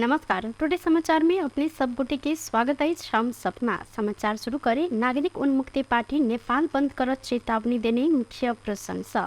नमस्कार, टुडे समाचार में अपने सब गोटे के स्वागत अछि। हम सपना समाचार शुरू करे नागरिक उन्मुक्ति पार्टी नेपाल बंद कर चेतावनी देने मुख्य प्रशंसा।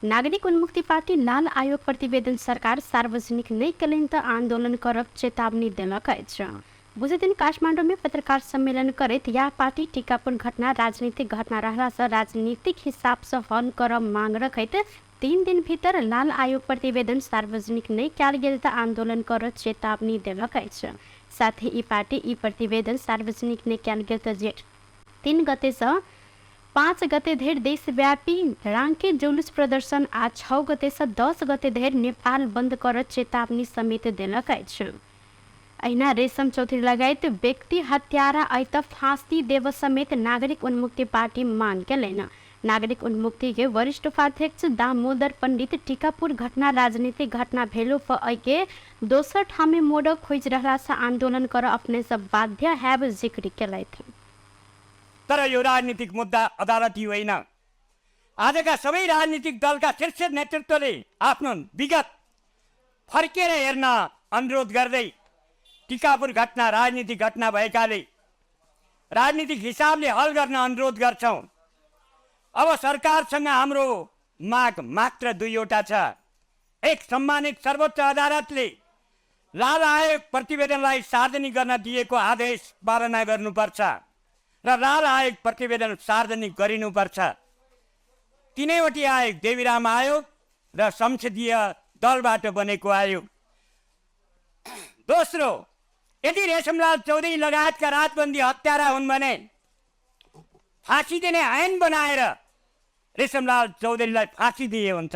नागरिक उन्मुक्ति पार्टी लाल आयोग प्रतिवेदन सरकार सार्वजनिक नहि कयलनि तऽ आंदोलन करब चेतावनी देलक अछि। बुधदिन काठमाडौँ में पत्रकार सम्मेलन करैत यह पार्टी टीकापुर घटना राजनीतिक घटना रहला से राजनीतिक हिसाब से हल करब मांग रखैत 3 दिन भीतर लाल आयोग प्रतिवेदन सार्वजनिक नहि कयल गेल तऽ आंदोलन कर चेतावनी देलक अछि। साथ ही ई पार्टी ई प्रतिवेदन सार्वजनिक नहि कयल गेल तऽ जेठ 3 गते से 5 गते धरि देशव्यापी रांके जुलूस प्रदर्शन आ 6 गते से 10 गते धरि नेपाल बंद कर चेतावनी समेत देलक अछि। अहिना रेशम चौधरी लगायत व्यक्ति हत्यारा अइ तऽ फांसी देव समेत नागरिक उन्मुक्ति पार्टी मांग केलनि। नागरिक उन्मुक्ति के वरिष्ठ उपाध्यक्ष दामोदर पंडित टीकापुर घटना राजनीतिक घटना भेलो पर अइ के दोसर ठामे मोड़ खोजि रहला से आंदोलन कर अपने सब बाध्य हैब जिक्र केलथि। तर यो राजनीतिक मुद्दा अदालती होइन। आजका सबै राजनीतिक दलका शीर्ष नेतृत्वले आफ्नो विगत फर्केर हेर्न अनुरोध गर्दै टीकापुर घटना राजनीतिक घटना भएकाले राजनीतिक हिसाबले हल गर्न अनुरोध गर्छौँ। अब सरकारसँग हाम्रो माग मात्र दुईवटा छ। एक, सम्मानित सर्वोच्च अदालतले लाल आयोग प्रतिवेदनलाई सार्वजनिक गर्न दिएको आदेश पालना गर्नुपर्छ र लाल आयोग प्रतिवेदन सार्वजनिक गरिनुपर्छ। तिनैवटी आयोग, देवीराम आयोग र संसदीय दलबाट बनेको आयोग। दोस्रो, यदि रेशमलाल चौधरी लगायतका राजबन्दी हत्यारा हुन् भने फाँसी दिने ऐन बनाएर रेशमलाल चौधरीलाई फाँसी दिए हुन्छ।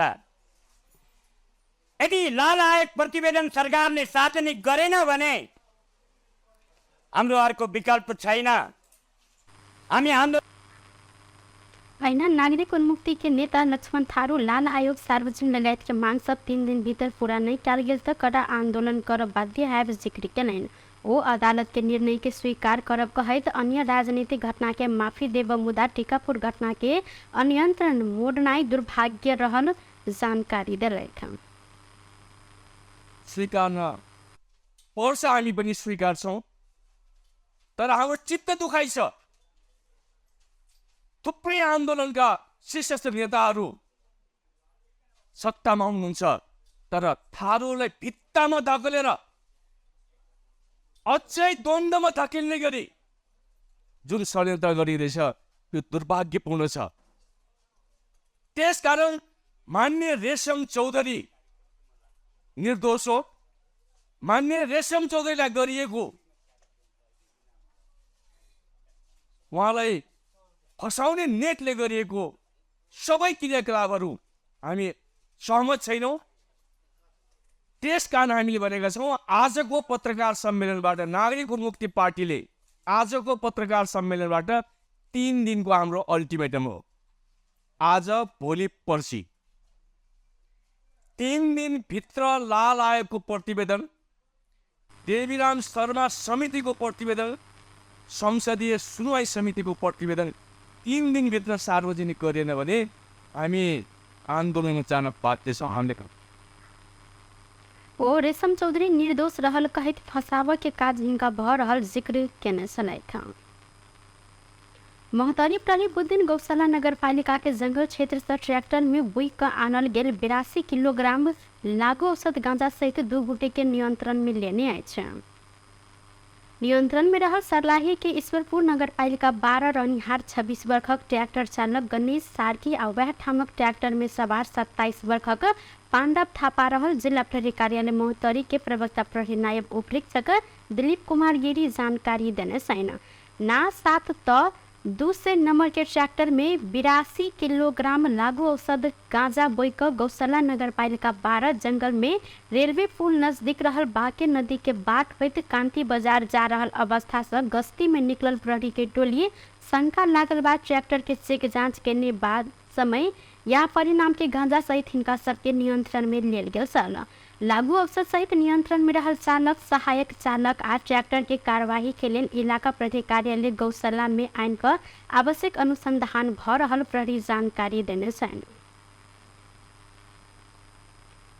यदि लाल आयोग प्रतिवेदन सरकारले सार्वजनिक गरेन भने हाम्रो अर्को विकल्प छैन। हामी आन्दोलन अहिना नागरिक उन्मुक्ति के नेता लक्ष्मण थारू लाल आयोग सार्वजनिक लगायत के मांग सब 3 दिन भीतर पूरा नहीं कयल गेल तऽ कड़ा आंदोलन करब बाध्य हैब जिक्र केलनि। ओ अदालत के निर्णय के स्वीकार करब कहैत अन्य राजनीतिक घटना के माफी देब मुदा टीकापुर घटना के अनियंत्रण मोड़नाइ दुर्भाग्य रहल जानकारी देलथि। स्वीकार्न पर्छ, हामी पनि स्वीकार्छौँ, तर हाम्रो चित्त दुखाइ छ। थुप्रै आन्दोलनका शीर्षस्थ नेताहरू सत्तामा हुनुहुन्छ, तर थारूलाई भित्तामा धकेलेर अझै द्वन्द्वमा धकेल्ने गरी जुन षड्यन्त्र गरिरहेछ त्यो दुर्भाग्यपूर्ण छ। त्यसकारण मान्य रेशम चौधरी निर्दोष हो। मान्य रेशम चौधरीलाई गरिएको उहाँलाई फसाउने नेटले गरिएको सबै क्रियाकलापहरू हामी सहमत छैनौँ। त्यसकारण हामीले भनेका छौँ, आजको पत्रकार सम्मेलनबाट नागरिक उन्मुक्ति पार्टीले आजको पत्रकार सम्मेलनबाट 3 दिनको हाम्रो अल्टिमेटम हो। आज, भोलि, पर्सि 3 दिनभित्र लाल आयोगको प्रतिवेदन, देवीराम शर्मा समितिको प्रतिवेदन, संसदीय सुनवाई समितिको प्रतिवेदन 3 दिनभित्र सार्वजनिक गरिएन भने हामी आन्दोलनमा जान बाध्य छौँ। हामीले ओ रेशम चौधरी निर्दोष रहल कहैत फसाव के काज हिनका भऽ रहल जिक्र केने छलथि। महोत्तरी प्रहरी बुधदिन गौशाला नगरपालिका के जंगल क्षेत्र से ट्रैक्टर में बुइक कऽ आनल गेल 82 किलोग्राम लागू औषध गांजा सहित 2 गोटे के नियंत्रण में लेने अछि। नियंत्रण में रहल सर्लाही के ईश्वरपुर नगरपालिका 12 रहनिहार 26 वर्षक ट्रैक्टर चालक गणेश सार्की आ वएह ठामक ट्रैक्टर में सवार 27 वर्षक पाण्डव थापा रहल जिला प्रहरी कार्यालय महोत्तरी के प्रवक्ता प्रहरी नायब उपरीक्षक दिलीप कुमार गिरी जानकारी देने छनि। ना 7 त 200 नंबर के ट्रैक्टर में 82 किलोग्राम लागू औषध गांजा बोइक गौशाला नगरपालिका 12 जंगल में रेलवे पुल नजदीक रहल बाके नदी के बाट होइत कांति बाजार जा रहल अवस्था से गश्ती में निकलल प्रहरी के टोली शंका लागल बाद ट्रैक्टर के चेक जांच केने बाद समय या परिणाम के गांजा सहित हिनका सबके नियंत्रण में लेल गेल छल। लागू औषध सहित नियंत्रण में रहल चालक, सहायक चालक आ ट्रैक्टर के कार्यवाही के लेल इलाका प्रहरी कार्यालय गौशाला में आनि कऽ आवश्यक अनुसंधान भऽ रहल प्रहरी जानकारी देने छनि।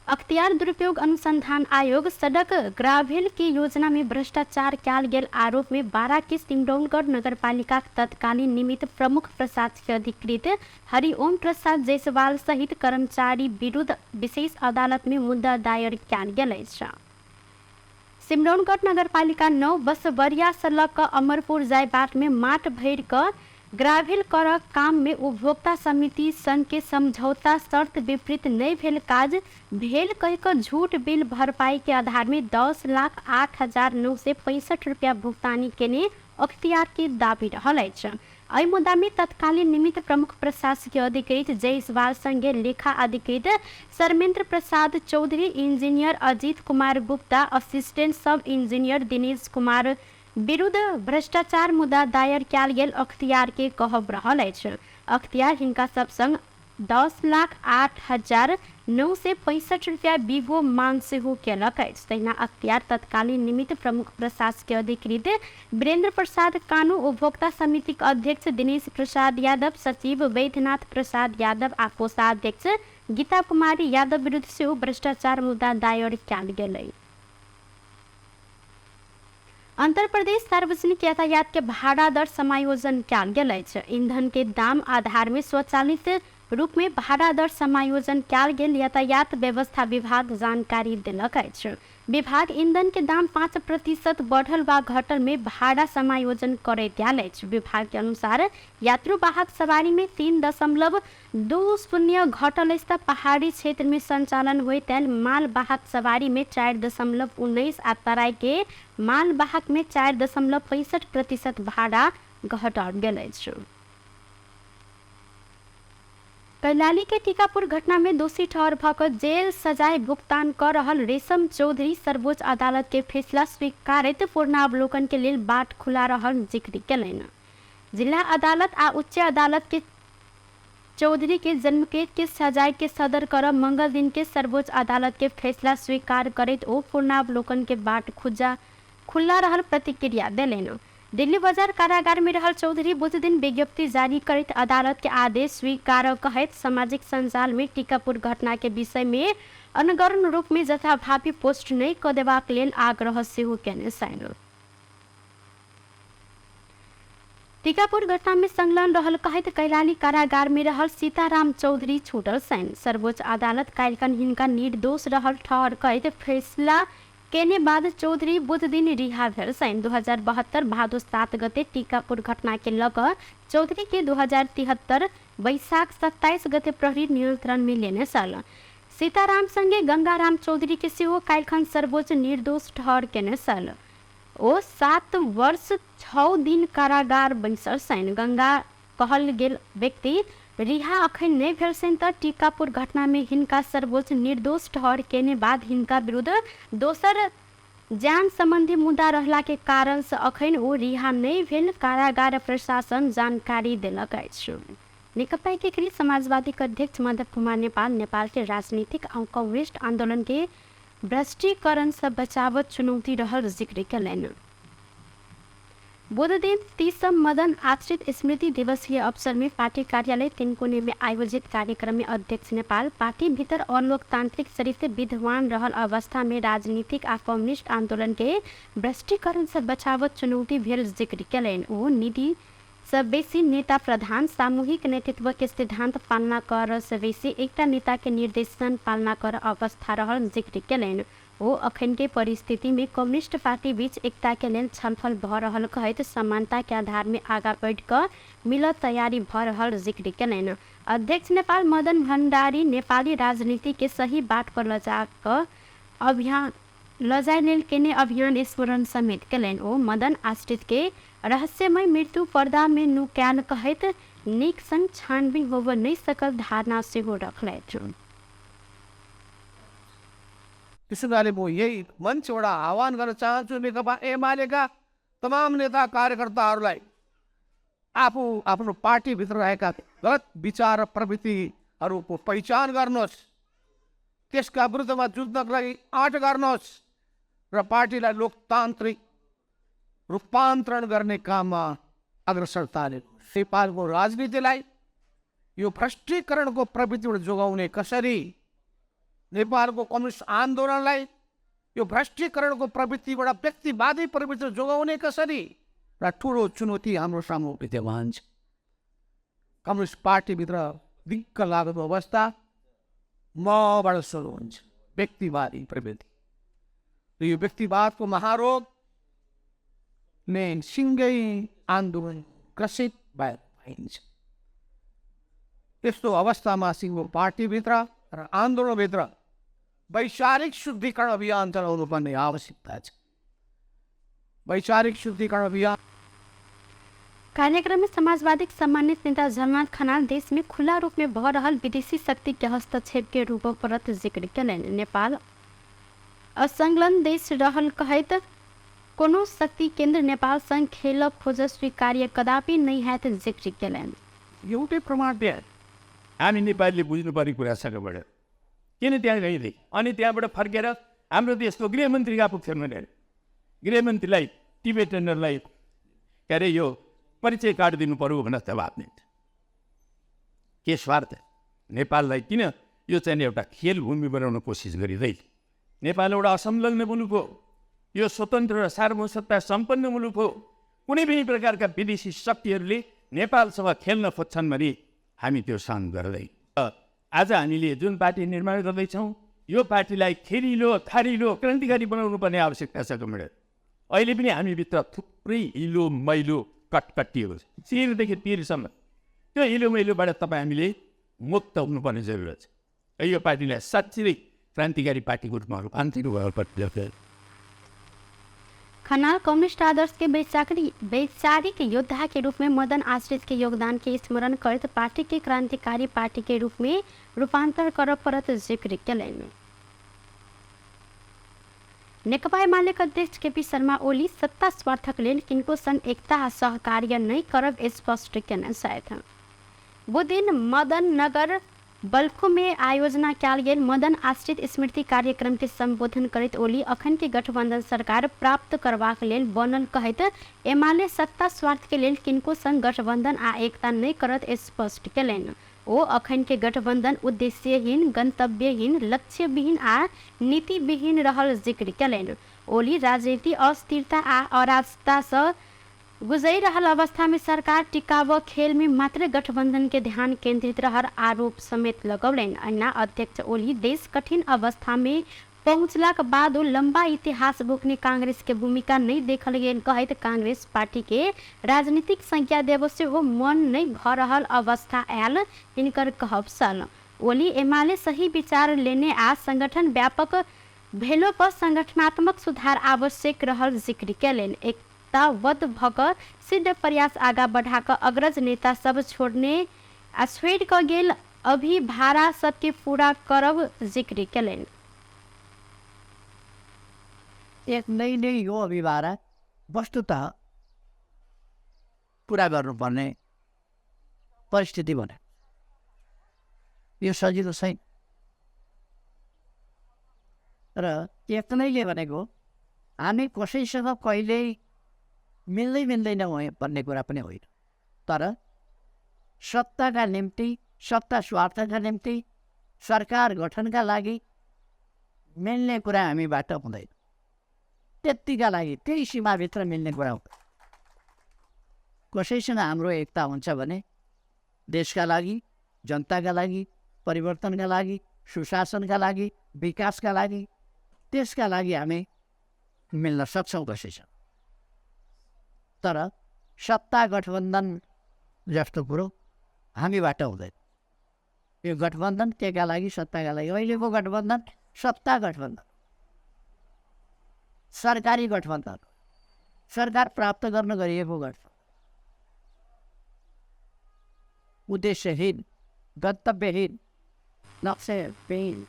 अख्तियार दुरुपयोग अनुसंधान आयोग सड़क ग्राभेल के योजना में भ्रष्टाचार कयल गेल आरोप में 12 के सिमरौनगढ़ नगरपालिका तत्कालीन निमित्त प्रमुख प्रशासकीय अधिकृत हरिओम प्रसाद जायसवाल सहित कर्मचारी विरुद्ध विशेष अदालत में मुद्दा दायर कयल गेल अछि। सिमरौनगढ़ नगरपालिका 9 बसबरिया से लऽ कऽ अमरपुर जाय बाट में माट भरि कऽ ग्राभेल कर काम में उपभोक्ता समिति संग के समझौता शर्त विपरीत नहीं भेल काज भेल कह कऽ झूठ बिल भरपाई के आधार में 10,08,965 रुपया भुगतानी केने अख्तियार के दावी रहल अछि। एहि मुद्दा में तत्कालीन निमित्त प्रमुख प्रशासकीय अधिकृत जयसवाल संगे लेखा अधिकृत Sharmendra Prasad Chaudhary, engineer Ajit Kumar Gupta, assistant sub engineer Dinesh Kumar विरुद्ध भ्रष्टाचार मुद्दा दायर कयल गेल अख्तियार के कहब रहल अछि। अख्तियार हिनका सब संग 10,08,965 रुपया बिगो मांग सेहो केलक अछि। तहिना अख्तियार तत्कालीन निमित्त प्रमुख प्रशासकीय अधिकृत वीरेंद्र प्रसाद कानू, उपभोक्ता समितिक अध्यक्ष दिनेश प्रसाद यादव, सचिव वैद्यनाथ प्रसाद यादव आ कोषाध्यक्ष गीता कुमारी यादव विरुद्ध सेहो भ्रष्टाचार मुद्दा दायर कयल गेल अछि। अंतर प्रदेश सार्वजनिक यातायात के भाड़ा दर समायोजन कयल गेल अछि। ईंधन के दाम आधार में स्वचालित रूप में भाड़ा दर समायोजन कयल गेल यातायात व्यवस्था विभाग जानकारी देलक अछि। विभाग ईंधन के दाम 5% बढ़ल वा घटल में भाड़ा समायोजन करैत आयल अछि। विभाग के अनुसार यात्रु वाहक सवारी में 3.20 घटल अछि तऽ पहाड़ी क्षेत्र में संचालन होइत आयल माल वाहक सवारी में 4.19 आ तराई के माल वाहक में 4.65% भाड़ा घटल गेल अछि। कैलाली के टीकापुर घटना में दोषी ठहर भऽ कऽ जेल सजाय भुगतान कऽ रहल रेशम चौधरी सर्वोच्च अदालत के फैसला स्वीकारैत पूर्णावलोकन के लेल बाट खुला रहल जिक्र केलनि। जिला अदालत आ उच्च अदालत के चौधरी के जन्मकैद के सजाय के सदर कर मंगल दिन के सर्वोच्च अदालत के फैसला स्वीकार करैत ओ पूर्णावलोकन के बाट खुला रहल प्रतिक्रिया देलनि। दिल्ली बजार कारागार में रहल चौधरी बुध दिन विज्ञप्ति जारी करैत अदालत के आदेश स्वीकार कहैत सामाजिक सञ्जाल में टीकापुर घटना के विषय में अनगर्ण रूप में जथाभावी पोस्ट नहीं क देबाक लेल आग्रह सेहो केने छनि। टीकापुर घटना में संलग्न रहल कहैत कैलाली कारागार में रहल सीताराम चौधरी छूटल छनि। सर्वोच्च अदालत काल्हिखन हिनका निर्दोष रहल ठहर कहैत फैसला केने बाद चौधरी बुध दिन रिहा भेल छनि। 2072 भादो 7 गते टीकापुर घटना के लऽ कऽ चौधरी के 2073 वैशाख 27 गते प्रहरी नियंत्रण में लेने छल। सीताराम संगे गंगाराम चौधरी के सेहो काल्हिखन सर्वोच्च निर्दोष ठहर केने छल। ओ 7 वर्ष 6 दिन कारागार बैसल छनि। गंगा कहल गेल व्यक्ति रिहा अखन नहि भेल छनि तऽ टीकापुर घटना में हिनका सर्वोच्च निर्दोष ठहर केने बाद हिनका विरुद्ध दोसर जान संबंधी मुद्दा रहला के कारण से अखन ओ रिहा नहि भेल कारागार प्रशासन जानकारी देलक अछि। नेकपा एकीकृत समाजवादी के अध्यक्ष माधव कुमार नेपाल नेपाल के राजनीतिक और कम्युनिस्ट आंदोलन के भ्रष्टीकरण से बचावत चुनौती रहल जिक्र केलनि। बुध दिन 30 मदन आश्रित स्मृति दिवस के अवसर में पार्टी कार्यालय तिनकोने में आयोजित कार्यक्रम में अध्यक्ष नेपाल पार्टी भीतर अलोकतांत्रिक चरित्र विद्यमान रहल अवस्था में राजनीतिक आ कम्युनिस्ट आंदोलन के भ्रष्टीकरण से बचावत चुनौती भेल जिक्र केलनि। ओ निधि से बेसी नेता प्रधान सामूहिक नेतृत्व के सिद्धांत पालना कर से बेसी एकटा नेता के निर्देशन पालना कर अवस्था रहल जिक्र केलनि। ओ अखन के परिस्थिति में कम्युनिस्ट पार्टी बीच एकता के लेल छलफल भऽ रहल कहैत समानता के आधार में आगा बढ़ि कऽ मिलत तैयारी भऽ रहल जिक्र केलनि। अध्यक्ष नेपाल मदन भण्डारी नेपाली राजनीति के सही बाट पर लऽ जा कऽ अभियान लजाय लेल केने अभियान स्मरण समेत केलनि। ओ मदन आश्रित के रहस्यमय मृत्यु पर्दा में नुकायल कहैत नीक संग छानबीन होबऽ नहि सकल धारणा सेहो रखलथि। त्यसो हुनाले म यही मञ्चबाट आह्वान गर्न चाहन्छु नेकपा एमालेका तमाम नेता कार्यकर्ताहरूलाई आफू आफ्नो पार्टीभित्र रहेका गलत विचार र प्रवृत्तिहरूको पहिचान गर्नुहोस्, त्यसका विरुद्धमा जुझ्नको लागि आँट गर्नुहोस् र पार्टीलाई लोकतान्त्रिक रूपान्तरण गर्ने काममा अग्रसरता लिनुहोस्। नेपालको राजनीतिलाई यो भ्रष्टीकरणको प्रवृत्तिबाट जोगाउने कसरी नेपालको कम्युनिस्ट आन्दोलनलाई यो भ्रष्टीकरणको प्रवृत्तिबाट व्यक्तिवादी प्रवृत्ति जोगाउने कसरी र ठुलो चुनौती हाम्रो सामु विद्यमान छ। कम्युनिस्ट पार्टीभित्र दिक्क लाग्दो अवस्था मबाट सुरु हुन्छ, व्यक्तिवादी प्रवृत्ति। र यो व्यक्तिवादको महारोगले सिँगै आन्दोलन ग्रसित भइन्छ। त्यस्तो अवस्थामा सिङ्गो पार्टीभित्र र आन्दोलनभित्र वैचारिक शुद्धिकरण अभियान चलाउनु पर्ने आवश्यकता छ। वैचारिक शुद्धिकरण अभियान। कार्यक्रम में समाजवादी सम्मानित नेता झलनाथ खनाल देश में खुला रूप में भ रहल विदेशी शक्ति के हस्तक्षेप के रूप परत जिक्र कयलनि। नेपाल असंलग्न देश रहल कहैत कोनो शक्ति केन्द्र नेपाल संग खेल खोज स्वीकार्य कदापि नहि हैत जिक्र कयलनि। एउटै प्रमाण दिए हामी नेपालीले बुझ्नुपर्ने कुरा छ बाट किन त्यहाँ गइँदै अनि त्यहाँबाट फर्केर हाम्रो देशको गृहमन्त्री कहाँ पुग्छन् भनेर गृहमन्त्रीलाई टिबेटनहरूलाई के अरे यो परिचय कार्ड दिनु पऱ्यो भनेर जवाब दिन्छ। के स्वार्थ? नेपाललाई किन यो चाहिँ एउटा खेलभूमि बनाउन कोसिस गरिँदै? नेपाल एउटा असंलग्न मुलुक हो, यो स्वतन्त्र र सार्वभौमसत्ता सम्पन्न मुलुक हो। कुनै पनि प्रकारका विदेशी शक्तिहरूले नेपालसँग खेल्न खोज्छन् भने हामी त्यो सहन गर्दै आज हामीले जुन पार्टी निर्माण गर्दैछौँ यो पार्टीलाई खेरिलो थारिलो क्रान्तिकारी बनाउनु पर्ने आवश्यकता छ। कमरेड, अहिले पनि हामीभित्र थुप्रै हिलो मैलो कटकटिएको छ, शिरदेखि तिरसम्म। त्यो हिलो मैलोबाट तपाईँ हामीले मुक्त हुनुपर्ने जरुरत छ। यो पार्टीलाई साँच्चै नै क्रान्तिकारी पार्टीको रूपमा रूपान्तरित गर्नुपर्छ। खनाल कम्युनिस्ट आदर्श के वैचारिक योद्धा के रूप में मदन आश्रित के योगदान के स्मरण करत पार्टी के क्रांतिकारी पार्टी के रूप में रूपांतर कर परत जिक्र कयलनि। नेकपा एमाले अध्यक्ष केपी शर्मा ओली सत्ता स्वार्थक लेल किनको संग एकता आ सहकार्य नहि करब स्पष्ट केने छथि। बुध दिन मदन नगर बल्खु में आयोजना कयल गेल मदन आश्रित स्मृति कार्यक्रम के संबोधन करैत ओली अखन के गठबंधन सरकार प्राप्त करबाक लेल बनल कहैत एमाले सत्ता स्वार्थ के लेल किनको संग गठबंधन आ एकता नहि करत स्पष्ट केलनि। ओ अखन के गठबंधन उद्देश्यहीन, गंतव्यहीन, लक्ष्यविहीन आ नीतिविहीन रहल जिक्र केलनि। ओली राजनीति अस्थिरता आ अराजकता सँ गुजरि रहल अवस्था में सरकार टिकाव खेल में मात्र गठबंधन के ध्यान केंद्रित रहल आरोप समेत लगौलनि। अहिना अध्यक्ष ओली देश कठिन अवस्था में पहुँचलाक बाद लंबा इतिहास बोकने कांग्रेस के भूमिका नहीं देखल गेल कहैत कांग्रेस पार्टी के राजनीतिक संज्ञा देव सेहो मन नहीं भ रहल अवस्था आयल हिनकर कहब छल। ओली एमाले सही विचार लेने आ संगठन व्यापक भेलो पर संगठनात्मक सुधार आवश्यक रहल जिक्र केलनि। एकताबद्ध भऽ कऽ सिद्ध प्रयास आगा बढ़ा कऽ अग्रज नेता सब छोड़ने आ छोड़ि कऽ गेल अभिभारा सबके पूरा करब जिक्र केलनि। एक नै नै यो अभिभारा वस्तुतः पुरा गर्नुपर्ने परिस्थिति बन्यो। यो सजिलो छैन र एक्लैले भनेको हामी कसैसँग कहिल्यै मिल्दै मिल्दैन भन्ने कुरा पनि होइन, तर सत्ताका निम्ति, सत्ता स्वार्थका निम्ति, सरकार गठनका लागि मिल्ने कुरा हामीबाट हुँदैन। त्यतिका लागि त्यही सीमाभित्र मिल्ने कुरा हो। कसैसँग हाम्रो एकता हुन्छ भने देशका लागि, जनताका लागि, परिवर्तनका लागि, सुशासनका लागि, विकासका लागि, त्यसका लागि हामी मिल्न सक्छौँ कसैसँग। तर सत्ता गठबन्धन जस्तो कुरो हामीबाट हुँदैन। यो गठबन्धन केका लागि? सत्ताका लागि। अहिलेको गठबन्धन सत्ता गठबन्धन, सरकारी गठबन्धन, सरकार प्राप्त गर्न गरिएको गठबन्धन, उद्देश्यहीन, गन्तव्यहीन, लक्ष्यविहीन।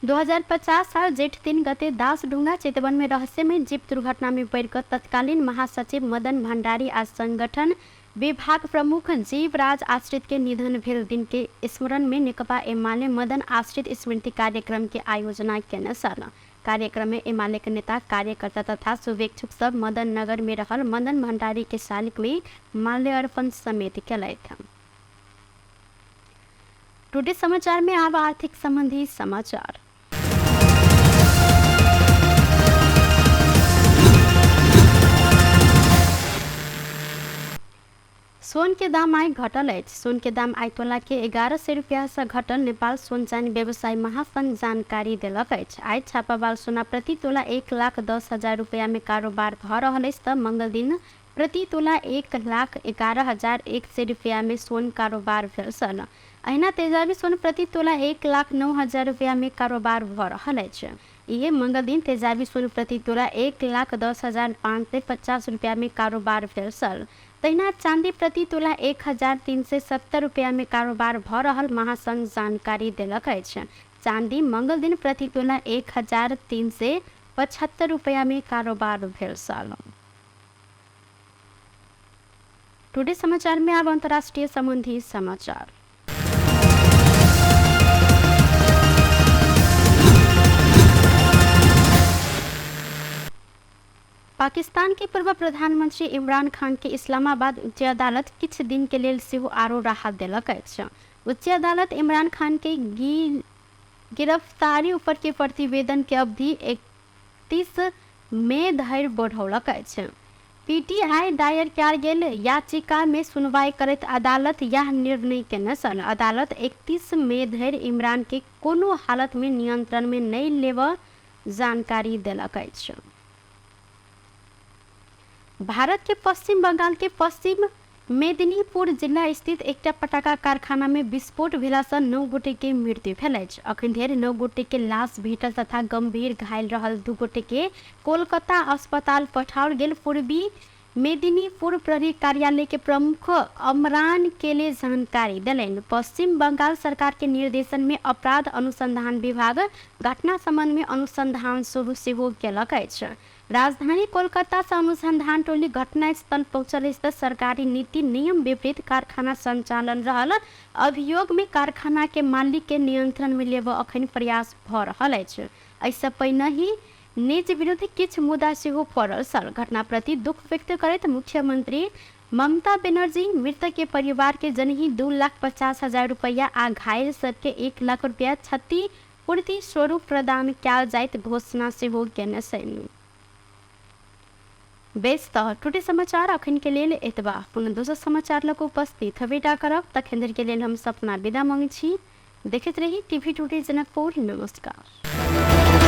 2050 साल जेठ 3 गते दासढुङ्गा चितवन में रहस्यमय जीप दुर्घटना में पड़िकऽ तत्कालीन महासचिव मदन भण्डारी आ संगठन विभाग प्रमुख जीवराज आश्रित के निधन भेल दिन के स्मरण में नेकपा एमाले मदन आश्रित स्मृति कार्यक्रम के आयोजना केने छल। कार्यक्रम में एमाले के नेता, कार्यकर्ता तथा शुभेच्छुक सब मदन नगर में रहल मदन भण्डारी के शालिक में माल्यार्पण समेत केलथि। टुडे समाचार में आब आर्थिक संबंधी समाचार। सोन के दाम आइ घटल अछि। सोन के दाम आइ तोला के 1100 रुपया से घटल नेपाल सोन चानी व्यवसायी महासंघ जानकारी देलक अछि। आइ छापावाल सोना प्रति तोला 1,10,000 रुपया में कारोबार भऽ रहल अछि तऽ मंगल दिन प्रति तोला 1,11,100 रुपया में सोन कारोबार भेल छल। अहिना तेजाबी सोन प्रति तोला 1,09,000 रुपया में कारोबार भऽ रहल अछि। इहे मंगल दिन तेजाबी सोन प्रति तोला 1,10,550 रुपया में कारोबार भेल छल। तहिना चांदी प्रति तोला 1,370 रुपया में कारोबार भऽ रहल महासंघ जानकारी देलक अछि। चांदी मंगल दिन प्रति तोला 1,375 रुपया में कारोबार भेल छल। टुडे समाचार में आब अंतर्राष्ट्रीय संबंधी समाचार। पाकिस्तान के पूर्व प्रधानमंत्री इमरान खान के इस्लामाबाद उच्च अदालत किछु दिन के लेल सेहो आरो राहत देलक अछि। उच्च अदालत इमरान खान के गिरफ्तारी ऊपर के प्रतिवेदन के अवधि 31 मई धरि बढ़ौलक अछि। पीटीआई दायर कयल गेल याचिका में सुनवाई करैत अदालत यह निर्णय केने छल। अदालत 31 मई धरि इमरान के कोनो हालत में नियंत्रण में नहि लेबऽ जानकारी देलक अछि। भारत के पश्चिम बंगाल के पश्चिम मेदिनीपुर जिला स्थित एकटा पटाखा कारखाना में विस्फोट भेलासँ 9 गोटे के मृत्यु भेल अछि। अखन धरि 9 गोटे के लाश भेटल तथा गंभीर घायल रहल 2 गोटे के कोलकाता अस्पताल पठाओल गेल पूर्वी मेदिनीपुर प्रहरी कार्यालय के प्रमुख अमरान केले जानकारी देलनि। पश्चिम बंगाल सरकार के निर्देशन में अपराध अनुसंधान विभाग घटना संबंध में अनुसंधान शुरू सेहो केलक अछि। राजधानी कोलकाता से अनुसंधान टोली घटनास्थल पहुंचल अछि तऽ सरकारी नीति नियम विपरीत कारखाना संचालन रहल अभियोग में कारखाना के मालिक के नियंत्रण में लेबऽ अखन प्रयास भऽ रहल अछि। एहिसँ पहिने ही निज विरुद्ध किछु मुद्दा सेहो पड़ल छल। घटना प्रति दुख व्यक्त करैत मुख्यमंत्री ममता बनर्जी मृतक के परिवार के जनही 2,50,000 रुपया आ घायल सबके 1 लाख रुपया क्षतिपूर्ति स्वरूप प्रदान कयल जाइत घोषणा सेहो केने छनि। बेस तऽ टुटे समाचार अखन के लेल एतबा। पुनः दोसर समाचार लग उपस्थित हबेटा करब। तखन धरि के लेल हम सपना विदा मांगै छी। देखैत रही टीवी टुडे जनकपुर। नमस्कार।